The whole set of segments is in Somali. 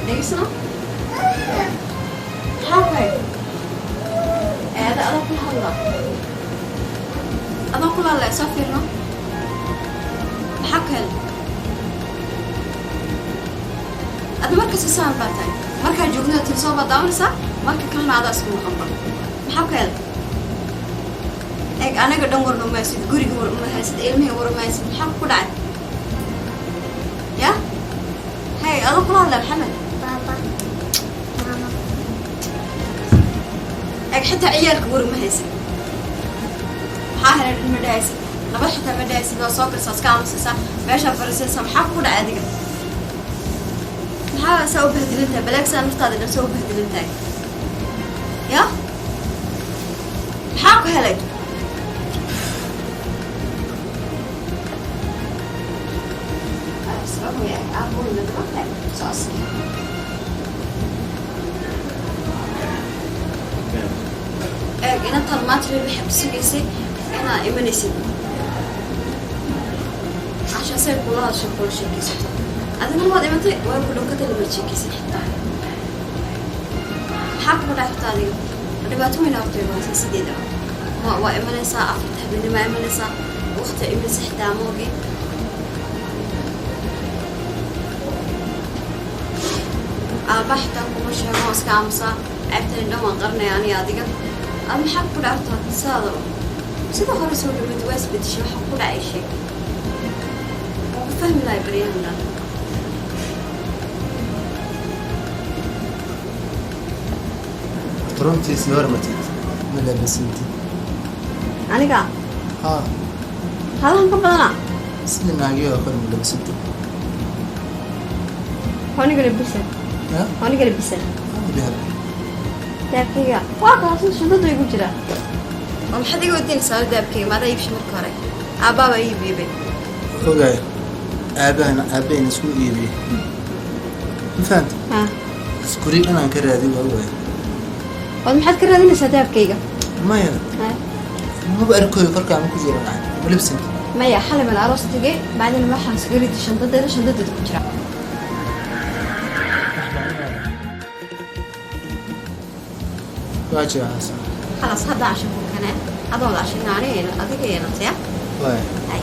Dhegeysano, maxaa ku hay eeda? Adoo kula hadla, adoo kula hadlaya, soo fiirno, maxaa ku helay? Ada markasta saan baa tahay. Markaa joognada tilsoo baa daawanaysaa, marka kalena adaa isku maqanba. Maxaa ku helay? Eeg, anaga dhan warna uma haysid, guriga war uma haysid, ilmihii war uma haysid. Maxaa ku dhacay? Ya hay, adoo kula hadlaya, Maxamed. Baba. Mama. Eeg, xitaa ciyaalka war uma haysid. Maxaa helay dhan ma dhahaysid, nabad xitaa ma dhahaysid. Waa soo karsaa, iska aamusaysaa, meeshaa fariisanaysaa. Maxaa ku dhacay adiga? Maxaa saa u bahdilan tahay? Balaagsaa naftaada dhan saa u bahdilan tahay. Ya, maxaa ku helay? Eeg, inantaan maanta waxay ku sugaysay inaa imanaysid cashaasay kula hadasho, kula sheekaysato. Adiguna waad imatay, way ku dhunkatay, lama sheekaysan xitaa. Maxaa kugu dhacay horta adiga? Dhibaato weyn horta igu haysaa. Sideedaba ma waa imanaysaa 4ta habeenimo, imanaysaa waqti imanaysa xitaa moogi. Aabba xitaa kuma sheego, waa iska aamusaa. Ceebtani dhan waan qarinaya aniga adiga. Ad maxaa ku dhacay horta? Sidaadaba sida hore soo dhimid waa isbedeshay. Waxa ku dhacay sheeg, waan ku fahmi lahay baryahan dhan. Runtiisii hormatid, ma labasantid. Aniga? Haa. Halahan ka badana. Sida naagiyoo kale ma labasantid. Aniga labisan. Ya. Aniga labisan. Dahab. Dahabkayga waa kaasun, shandada igu jira. Oo maxaad iga weydiinaysaa dahabkayga? Maadaa iibshay marka hore? Aabbaabaa iibiyey. Ogaay, aabahana aabahayna isku iibiyey, ma fahamta? Ha. Iskuri inaan ka raadi waa waay. Waad maxaad ka raadinaysaa dahabkayga? Maya. Ha. Maba arkoyo, korkaa ma ku jira lacag, ma labsantid. Maya, xalay baan aroos tegay, bacdina waxaan iskaga riday shandadeeda, shandadeeda ku jira. Waa jira xasan. Khalaas, hadda casho ku kane, hadda wada cashina aniga adiga yeelataya. Waay. Hay.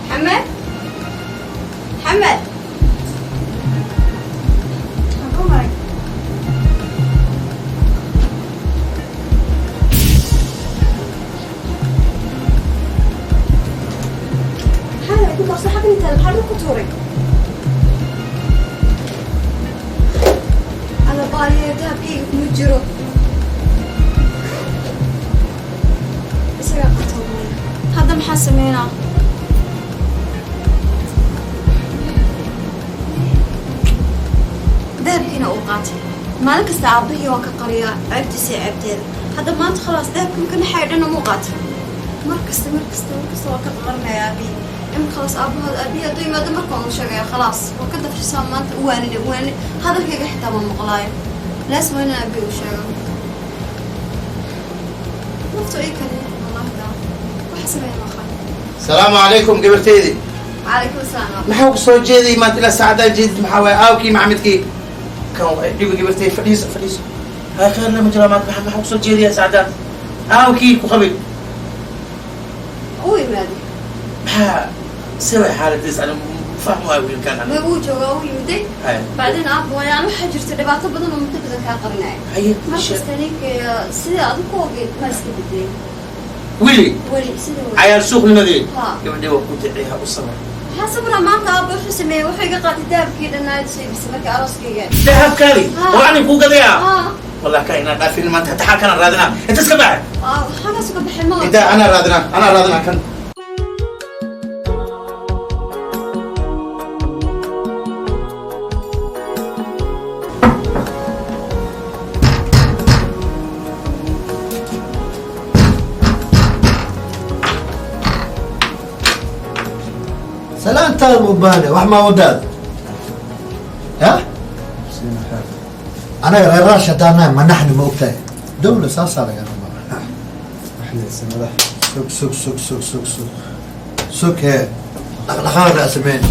محمد، محمد، maxaan maray? Maxaa ku darsa xaggan intaada? Maxaa dhul ku tuuray? Alla baaliye, dahabkayga kuma jiro. Isagaa qatoomaya. Hadda maxaa sameynaa? Dahabkiina uu qaatay. Maalin kasta aabahii waan ka qariyaa ceebtiisa iyo ceebteeda. Hadda maanta khalaas, dahabkan ka naxayo dhanna muu qaatay. Mar kasta, mar kasta, mar kasta waan ka qarinaya aabihii. Imika khalaas, aabahood, aabihii hadduu yimaado marka waan u sheegaya. Khalaas, waan ka dafshisaa maanta. U waanine, u waanine, hadalkayga xitaa ma maqlaayo. Laas waa inaan aabihii u sheego. Naftu ii kani wallahi daa waxa sameeya maqan. Salaamu calaykum, gabarteydii. Calaykum asalaam. Maxaa ku soo jeeday maanta ilaa saacadaan jeedid? Maxaa waaye aawkii macmidkii kan waay dhibi? Gabartey, fadhiiso, fadhiiso. Hay, khayr lama jiro maanta. Maxaa kusoo jeedaya saacadaan? Aawkii ku qabay? Uu imaaday. Maxaa saway xaaladiis? Ani fahmo waay wiilkaan. Ma wuu joogaa, uu yimiday. Hay. Bacdeen aabba waayaan, waxaa jirta dhibaato badan oo muddo badan kaa qarinaya. Haye. Mar kasta ninka sida adigu ku ogeyd ma iska bedelay. Wili. Weli sida weli. Cayaar suuqnimadii. Ha. Gabadhii waa ku dacay, ha u samay. Maxaa sabra maanta? Aabba wuxuu sameeyey, wuxuu iga qaatay dahabkii dhannayd soo iibisay markii arooskayga. Dahabkaadi? Ha. Oo anin kuu gadaya? Ha. Wallah ka inaan dhaafin maanta, hatta xalkana raadinaa inta iska baxay. Xagaas uga baxay ma. Inta anaa raadinaa, anaa raadinaa kan. Lacagtaada ma u baahane, wax maa wadaada ya. Anaga reer Raash haddaanahay ma naxni, ma ogtahay? Dawla saasaa laga rabaa. Sug, sug, sug, sug, sug, sug, sug. Hee, dhaqdhaqaaqa sameyn.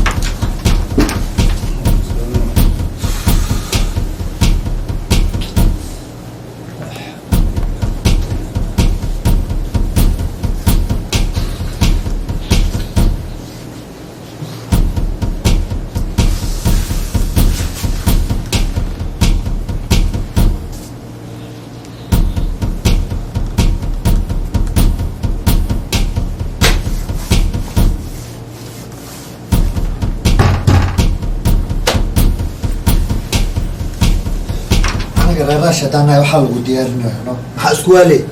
Anaga reer Raash haddaanahay waxaa lagu diyaarinayo, no, maxaa isku waaley?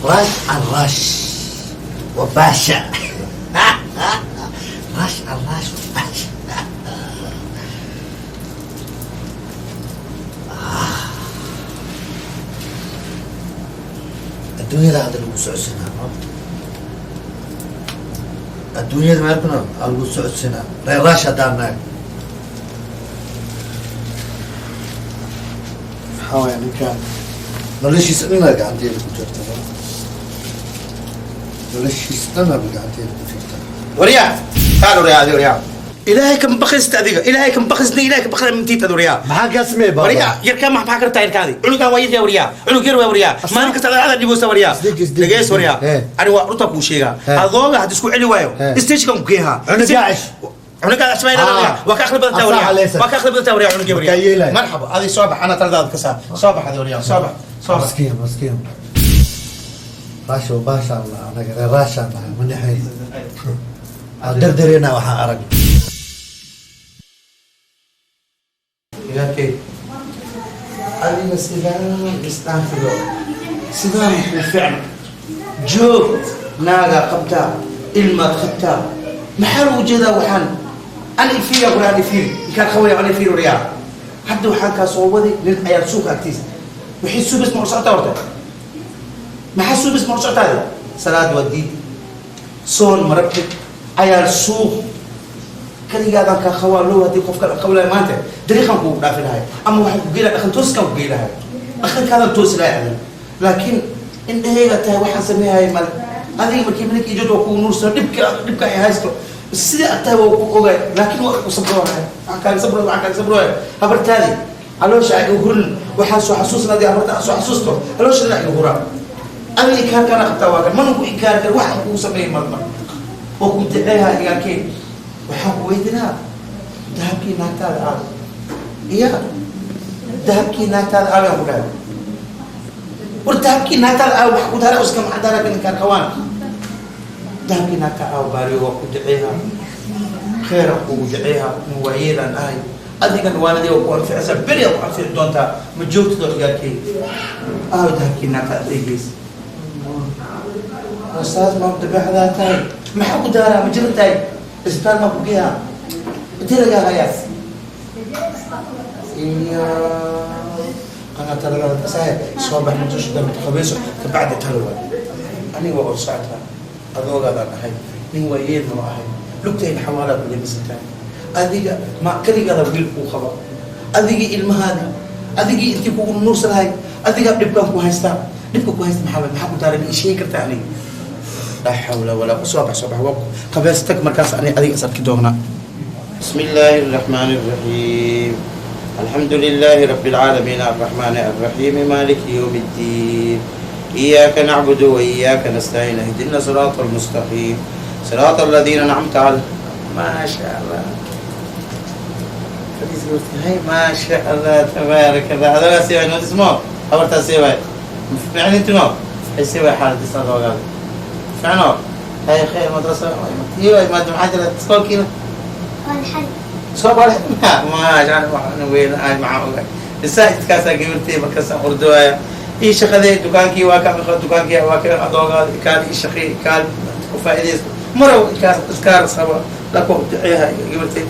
Rash and Rash wa Basha, Rash and Rash wa Basha. Adduunyada hadda lagu socodsinaa, no, adduunyada meelkuna aa lagu socodsinaa reer Raash haddaan nahay. Maxaa waaya, ninkan noloshiisa dhanaa gacanteeda ku jirta, no? Noloshiisa dhanaaba gacanteeda ku jirta. Waryaa, taal waryaa, adi waryaa, Ilaahay kan bakista adiga, Ilaahay kan bakisna, Ilaahay kan bakista mintiid ad waryaa. Maxaa kaa sameeyey, baaba? Waryaa, yarkaa maxaa kartaa? Yarkaadi cunugan waa yaryaa waryaa, cunug yar waa waryaa. Maalin kasta ada dhiboosa waryaa. Isdeji, isdeji. Dhageys waryaa. Ani waa runtaa kuu sheegaa. Adooga hadda isku celi waayo, stagekan ku geehaa. Cunugaa cish. Cunugaa cishmayna waryaa, waa ka aqli badantaa Asaa waryaa. haleysan. Waa ka aqli badantaa waryaa cunugii Markaa waryaa. yeelay. Marxaba, adi soo bax, ana taladaada ka saa. Soo bax adi waryaa, soo bax, soo bax. Maskiin, maskiin. Raasha wa Baasha Allah. Anaga reer Raashaan nahay, ma naxayn. Aan dardareynaa waxaan arag. Igaarkay, adiga sidaan isdhaafido, sidaan kuu fiicno. Joog, naagaa qabtaa, ilmaad qabtaa, maxaa lagu jeedaa? Waxaan an ifiya quraan ifiir inkaan qabaya an ifiir waryaa. Hadda waxaan kaa soo waday nin ayaa suuqa agtiisa. Wixii suubis ma u socotaa horta? Maxaa suubis ma u socotaade? Salaad waa diid, soon ma rabtid, cayaar suuq kaligaadaan kaa qabaa low. Haddii qofka qablahay maanta dariiqan kugu dhaafi lahay ama waxaan ku geelahay dhaqan tooskaan ku geelahay, dhaqankaadan toosi lahay adiga. Laakiin indhahayga tahay, waxaan sameeyay male. Adiga markii minka ijood waa kugu nuursano, dhibka dhibka ay haysto sidii aad tahay waa ku ogaay, laakiin waa ku sabroohay. Waxaan kaaga sabrooy, waxaan kaaga sabroohay habartaadi caloosha ay hurin. Waxaan soo xasuusna adii habarta aan soo xasuusto, caloosha ay huraa. Adiga ikaarkaana qabtaa, waa kan mana ku ikaari kar. Waxaan kugu sameeyay malma oo ku duceeyaa igaarkeen. Waxaan ku weydiinaa, dahabkii naagtaada aado iya, dahabkii naagtaada aawaan ku dhahay. War, dahabkii naagtaada aaw, wax ku daara uska maxaa daara ninkaan qawaan? Dahabkii naagta aaw, baariyo. Waa ku duceeyaa, kheyran kugu duceeyaa, in waayeelaan ahay. Adigan waanadii waa ku anficaysaa, beri aa ku anfici doontaa. Ma joogtid oo igaarkey? Aaw dahabkii naagta adeegeys saas ma dabeexdaa tahay? Maxaa ku daaraa? Ma jiran tahay? Isbitaal maa ku geeyaa? Intee lagaa hayaa? Iyo qanaa talagala tasahe. Soo bax, mutusha dambe qabayso, kabacdi talo waay. Aniga waa socota, adoogaadaan ahay, nin waayeelna waa ahay, lugtayna xawaalaa ku lebisantahay. Adiga ma keligaada wiil kuu qaba, adigii ilmahaadi, adigii intii kugu nuursanahay, adigaa dhibkaan ku haystaa. Dhibka ku haysta maxaa waay? Maxaa ku daaray? Ma ii sheegi kartaa aniga? Laa xawla walaa. Soo bax, soo bax, waa qabeys tag. Markaas ani adiga is arki doonaa. بسم الله الرحمن الرحيم، الحمد لله رب العالمين، الرحمن الرحيم، مالك يوم الدين، إياك نعبد وإياك نستعين، اهدنا صراط المستقيم، صراط الذين أنعمت عليهم. ما شاء الله، هاي، ما شاء الله، تبارك الله. هذا لا سوى نو اسمه أورتا سوى يعني انت نو هي سوى حالة تصدق فعنو هاي خير مدرسة. ايوه، ما دام حاجة تسكول كده. والحل. Soo bare ma weyn ay maxaa ogahay masaajidkaasaa gabartay markaasaan ordooya ii shaqadee dukaankii waa ka dukaankii waa ka adoogaada kaal ii shaqey kaal ku faa'iidaysto marow ikaar iskaar saba lako duceeha gabartay.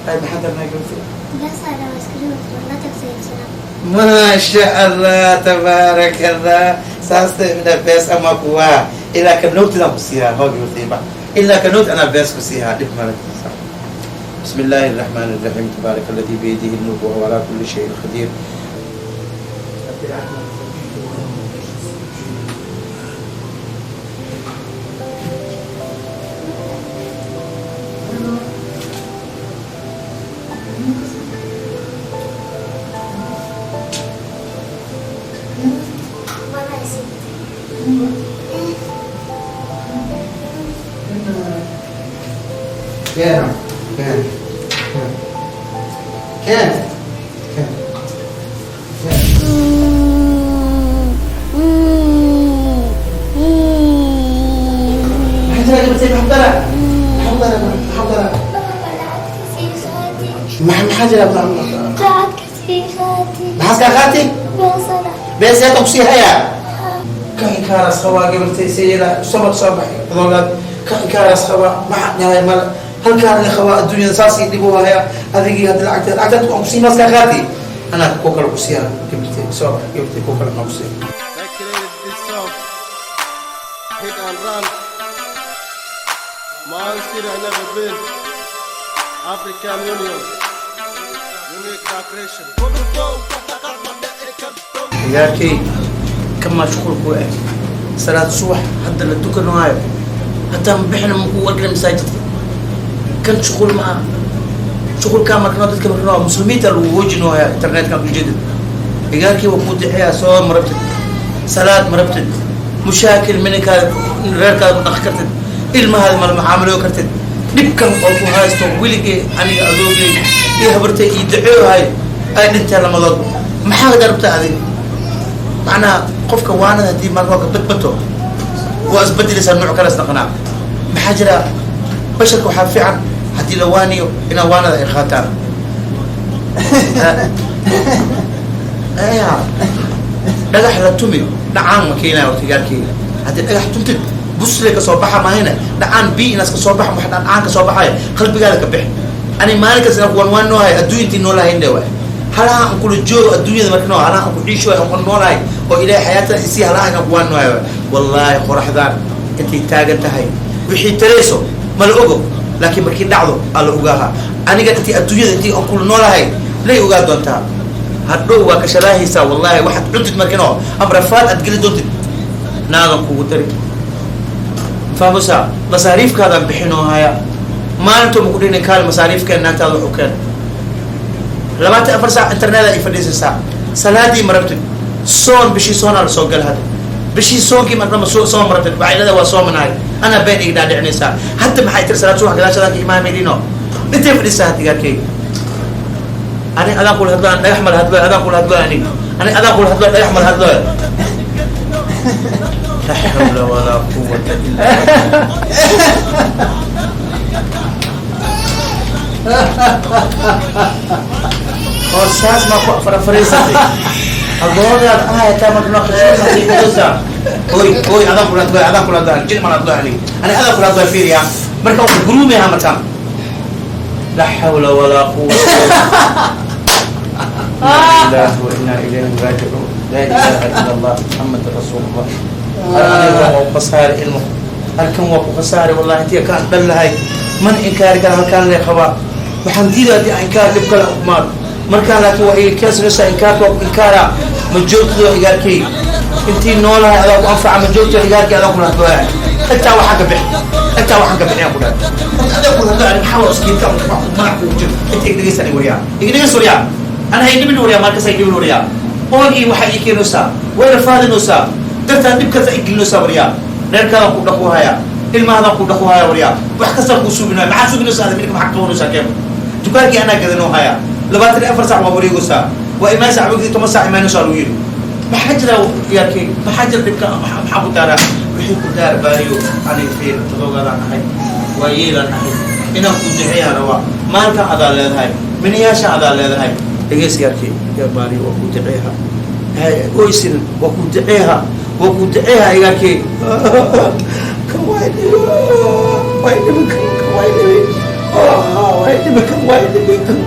Ay, maxaa darnaa gabartay? Gaasa ice cream la tagsiibsanaa. Maasha Allah, tabaaraka Allah. Saasta ina bees ama kuwa ilaa ka noogtidaan ku siihaa hoogi watiiba ilaa ka noogti anaa bees ku siihaa dhib male. بسم الله الرحمن الرحيم، تبارك الذي بيده الملك وهو على كل شيء قدير. Keen, keen, keen, keen, keen. Maxaa jira gabartay? Maxaa dara? Maxaa dara? Maxaa dara? Maxaa jira? Maxaas kaa qaatay? Beeseeta ku sii hayaa ka inkaaras qabaa gabartay sayida sabad soo baxay adoogaad ka inkaaras qabaa. Maxaa dhahay? Male halkaan la qabaa adduunyada saas ii dhib u haya adigii. Hadda lacagteed lacagtaad waan kusii maas kaa qaatay, anaa kuwa kale ku siiyaa gabartay. Soo bax gabartay, kuwa kale maa ku siiya. That created this song. Hit and run. My own city I never been. African Union. Unique vibration. Ciyaarkay ka mashquul ku ah salaad subax hadda la tukanaayo, hataa ma bixina maku wargala masaajidka. Kan shuqul ma aha, shuqulkaa markano dadka markano muslimiinta lagu hoojinooya internetka ujeedid. Ciyaarkii waa kuu dixiyaa. Soo marabtid salaad, marabtid mushaakil minikaada reerkaada ma dhaqi kartid, ilmahaada mala macaamiloo kartid. Dhibkan oo ku haysto weligay aniga adoogay iyo habartay iyo dacoohay ay dhinteen lamadood. Maxaa darabta adiga? Macnaha qofka waanada haddii marka ka badbato waa isbedelaysaa, nooc kale isnaqanaa. Maxaa jira? Basharka waxaa fiican haddii la waaniyo inaa waanada ay qaataan. Ya dhagax la tumi dhacaan ma keenaya hortagaalkeyga. Haddii dhagax tuntid busle ka soo baxa maahayna dhacaan bi inaas ka soo baxa wax dhacaan ka soo baxaya qalbigaada ka bix. Ani maalin kasta inaan kuwan waan noohay adduunyantii noolahayn dhe waay. Halaha aan kula joogo adduunyada marka noo halaha aan ku ciisho aan ku noolahay oo Ilaahay xayaatada isii halaha inaan kuwaan noohay waay. Wallaahi qoraxdaan intay taagan tahay wixii tarayso ma la ogo, laakiin markii dhacdo aa la ogaaha. Aniga intii adduunyada intii aan kula noolahay lay ogaa doontaa. Hadhow waa ka shalaahaysaa wallahi. Waxaad cuntid markino ama rafaad aad geli doontid naagan kugu dari fahmusa. Masaariifkaadaan bixinoo haya maalinto ma ku dhihnin kaali masaariifkeen naagtaada wuxuu keen 24 saac internet ay fadhiisaysaa. Salaadii ma rabtid, soon bishii soonaa la soo gala hadda bishii soonkii marka ma soon ma rabtid. Waxay leedahay waa soomanahay, anaa been iga dhaadhicinaysaa. Hadda maxay tiri? Salaad subax gadaashadan ka imaamaydino intay fadhiisaa hadigaarkeyga. Ani adaan kula hadlo, dhagax mala hadlo. Adaan kula hadlo, aniga ani adaan kula hadlo, dhagax mala hadlo. La xawla walaa quwata illa oo saas maa ku farafariisatay adoogaad ahayataa marka noo khashuusa. Oy oy, adaan kula hadlo, adaan kula hadlo, jin mala hadlo. Aniga ani adaan kula hadlo. Fiiriya marka waa guruumayaa markaan. La xawla walaa quwata illa lillahi wa inna ilayhi raaji'uun. La ilaha illa Allah, Muhammad rasuulullah. Aniga waa ku khasaari ilmo, halkan waa ku khasaari wallahi. Intii kaan dhan lahay man inkaari kara halkaan lay qabaa. Waxaan diidaa haddii aan inkaar dhib kale umaado markaan, laakiin waa iga keensanaysaa inkaarka. Waa ku inkaaraa ma joogtido igaarkay intii noolahay adaa ku anfaca. Ma joogto igaarkay adaa kula hadlooya. Intaa waxaan ka bixi, intaa waxaan ka bixiyaan ku dhahay. Horta adaa kula hadlooya. Maxaa waa iskiinka madax kugu jiro? Inta iga dhegeysan waryaa, iga dhegeys waryaa. Ana hay dhibin waryaa, markas hay dhibin waryaa. Oogii waxaa ii keenaysaa wayna faadinaysaa dartaan dhib kasta i gelinaysaa waryaa. Reerkaadaan ku dhaqu hayaa, ilmahaadaan ku dhaqu hayaa waryaa. Wax kastaan kuu suubinaya. Maxaa suubinaysaa ada? Minka maxaa qabanaysaa? Keema dukaankii anaa gadanoo hayaa. 24 saac waa wareegaysaa, waa imaan sac wagdi 10 saac imaanaysaa lagu yidhi. Maxaa jira yaarkey? Maxaa jira dhibka? Maxaa ku daaraa? Wixii ku daar baariyo aniga fiir tadoogaadaan ahay, waa yeelaan ahay inaan ku duceeyaan rabaa. Maalka adaa leedahay, minayaasha adaa leedahay. Dhegeys yaarkey, yaa baariyo, waa ku duceeha oysin, waa ku duceeha, waa ku duceeha igaarkey. Kan waa dhibi, waa dhibi, kan waa dhibi, waa dhibi, kan waa dhibi kan.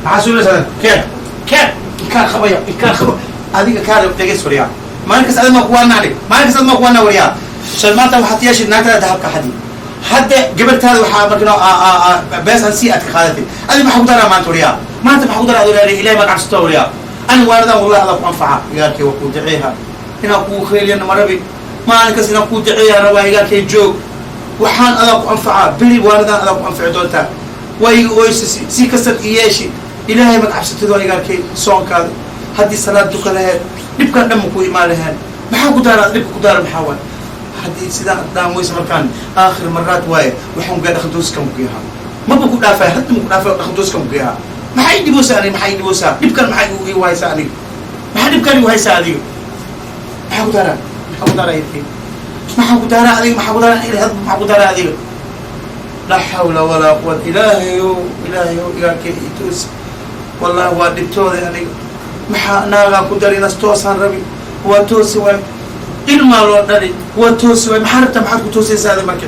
Maxaa suulaysaa? Keen keen, ikaan qabaya, ikaan qabo adiga kaa dhegeys wariyaa. Maalin kasta adiga ma kuwaana, aniga maalin kasta adiga ma kuwaana wariyaa. Shan maanta waxaad yeeshid naagtaada dahabka xadi. Hadda gabartaada waxaa markino bees aan si aad ka qaadatay. Adiga maxaa ku daraa maanta wariyaa? Maanta maxaa ku daraa adoo Ilaahay ma gacabsato wariyaa? Ani waanadan wallahi adaa ku anfaca. Igaarkay waa kuu duceeha, inaan kuu kheeliyana ma rabi. Maalin kasta inaan kuu duceeya rabaa. Igaarkay joog, waxaan adaa ku anfacaa. Beri waanadan adaa ku anfici doontaa. Waa iga oysasi si kastaad i yeeshi. Ilaahay ma cabsatid waa igaarkay. Soonkaada haddii salaad duka laheed, dhibkan dhan ma ku imaan laheen. Maxaa ku daara dhibka ku daara? Maxaa waay haddii sidaan dhaan weysa? Markaan aakhir maraad waaye, waxaan gaa dhaqantooskan ku yahaa. Maba ku dhaafay hadda, ma ku dhaafay, dhaqantooskan ku yahaa. Maxaa ii dhiboosaa aniga? Maxaa ii dhiboosaa dhibkan? Maxaa igu haysaa aniga? Maxaa dhibkan igu haysaa adiga? Maxaa ku daaraa? Maxaa ku daaraa irkay? Maxaa ku daaraa adiga? Maxaa ku daaraa? Maxaa ku daaraa adiga? Laa xawla walaa quwata. Ilaahayow, ilaahayow, igaarkay ituus. Wallahi waa dhibtooday aniga. Maxaa naagaa ku dari? Nas toosaan rabi, waa toosi waay. Ilmaa loo dhali, waa toosi waay. Maxaa rabtaa? Maxaad ku toosaysaa adi marka?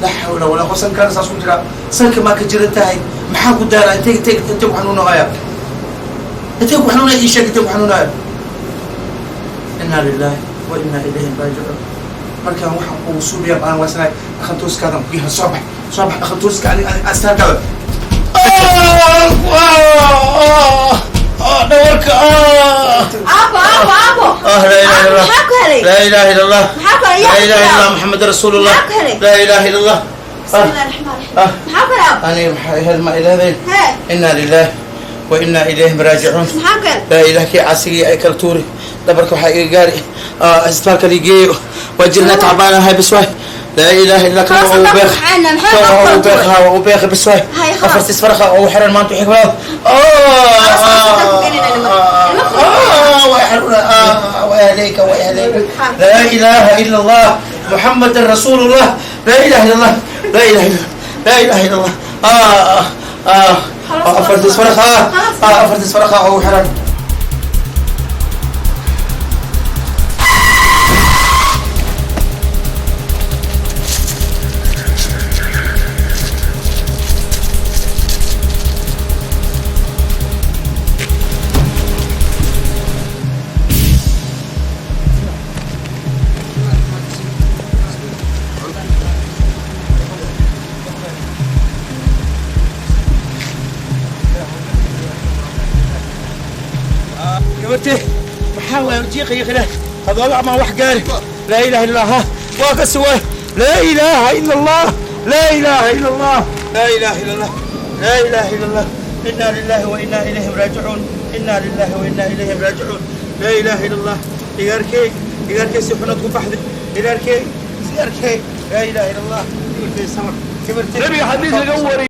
Laa xawla walaa quwata. Sankaana saas ku jiraa, sanka maa ka jiran tahay? Maxaa ku daaraa? Intay intay intay ku xanuunahaya? Intay ku xanuunaya? Ii sheeg, intay ku xanuunaya? Inna lillahi wa inna ilayhi raajicuun. Markaan waxaan kugu suubiya aan waasanahay dhaqantooskaadan ku yahay. Soo bax, soo bax, dhaqantooska aniga astaankaada dhawarka. Aabo, aabo, aabo. Ah, laa ilaaha illa Allah. Maxaa ku helay? Laa ilaaha illa Allah. Maxaa ku helay? Laa ilaaha illa Allah, Muhammad rasuulullah. Maxaa ku helay? Laa ilaaha illa Allah. Bismillahi raxmaani raxiim. Maxaa ku helay, aabo? Aniga maxaa hel ma ilaahdayn. Hee. Inna lillahi wa inna ilayhi raajicuun. Maxaa ku helay? Laa ilaah, kii casigii ay kala tuuri. Dhabarka waxaa iga gaari isbitaalka ligeeyo. Waa jirnaa, tacbaanahay, bas waay. Laa ilaaha illa. خلاص, kan hadda ugu beeq maxayna maxay kan kala ugu tuuray? beeq, ugu beeq, bas waay. Hay, خلاص. Afartis faraqa ugu xiran maanta wixii kala. خلاص, خلاص, hadda ku gelinayna marka. وأهليك وأهليك. لا إله إلا الله، محمد رسول الله. لا إله إلا الله، لا إله إلا، لا إله إلا الله. آه آه. خلاص، أفرتس خلاص. فرخة. خلاص. آه، أفرتس فرخة أو حرام. Gabartee, maxaa waay jiiqaya kale? Hadooga ama wax gaari? Laa ilaaha illa Allah. Waa ka suway. Laa ilaaha illa Allah, laa ilaaha illa Allah, laa ilaaha illa Allah, laa ilaaha illa Allah. Inna lillahi wa inna ilayhi raajicuun. Inna lillahi wa inna ilayhi raajicuun. Laa ilaaha illa Allah. Igaarkey, igaarkey, si xunad ku baxday. Igaarkey, igaarkey. Laa ilaaha illa Allah. Gabartee, samar gabartee. Nabiga xadiis laga wariyay.